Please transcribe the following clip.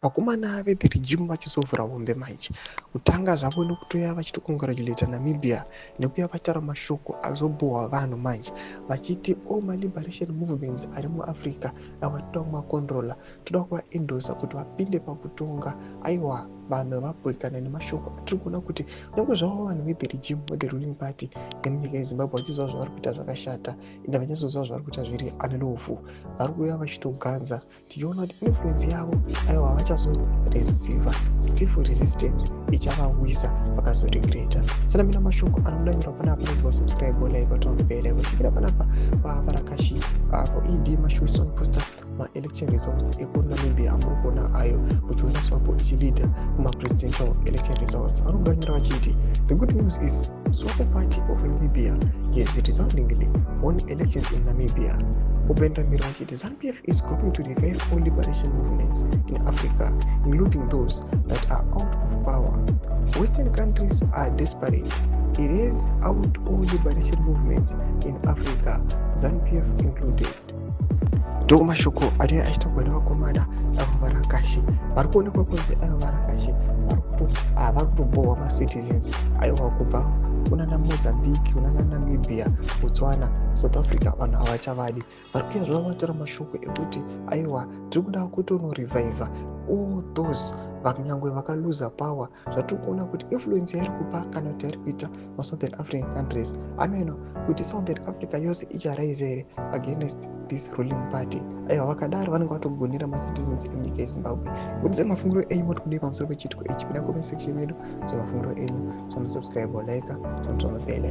Vakomana vethe regime vachizovhura hombe manje, kutanga zvavo nekutoya vachitocongratulata Namibia nekuya vataura mashoko azobhohwa vanhu manje, vachiti all maliberation movements ari muAfrica ava toda kumacontrola, toda kuvaendorsa kuti vapinde pakutonga. Aiwa, vanhu vabhekana nemashoko atiri kuona kuti kunyange zvavo vanhu vethe regime, vethe ruling party yemunyika yeZimbabwe, vachiziva zvavari kuita zvakashata, ende vachaizoziva zvavari kuita zviri unlawful, vari kuuya vachitoganza, tichiona kuti influence yavo, aiwa, vachazoreceiva stiff resistance ichavawisa vakazoregreta. Sanamina mashoko anobuda panapa, panobva subscribe, like, turn bell. Kuchikira panapa pavarakashi apo ED Mashuwiso posta maelection results ekuNamibia amuri kuona ayo, muchiona SWAPO ichileada kumapresidential election results. Vanobuda nyora vachiti, "The good news is SWAPO Party of Namibia has resoundingly won elections in Namibia." Kupendamira vachiti ZANU-PF is going to revive all liberation movements in Africa, including those that are out of power. Western countries are desperate. Erase out all liberation movements in Africa, ZANU-PF included. Ndo mashoko anenge achitaurwa nevakomana ava varakashi vari kuonekwa kunzi aiva varakashi vari kutobohwa macitizens, aiwa, kubva kunana Mozambique, kunana Namibia, Botswana, South Africa. Vanhu havachavadi. Vari kuya zvavo vatora mashoko ekuti aiwa, tiri kuda kutonorevivha all those vanyangwe vakaluza power. Zvatiri kuona kuti influence yairi kupa kana kuti yairi kuita masouthern African countries ameno kuti Southern Africa yose icharaisa here against this ruling party. Aiwa, vakadaro vanenge vatogonera macitizens emunyika yeZimbabwe. Kuti mafungiro enyu moti kudii pamusoro pechiitiko ichi? Kuna comment section medu, zvemafungiro enyu. Sonosubscribe, like, turn bell.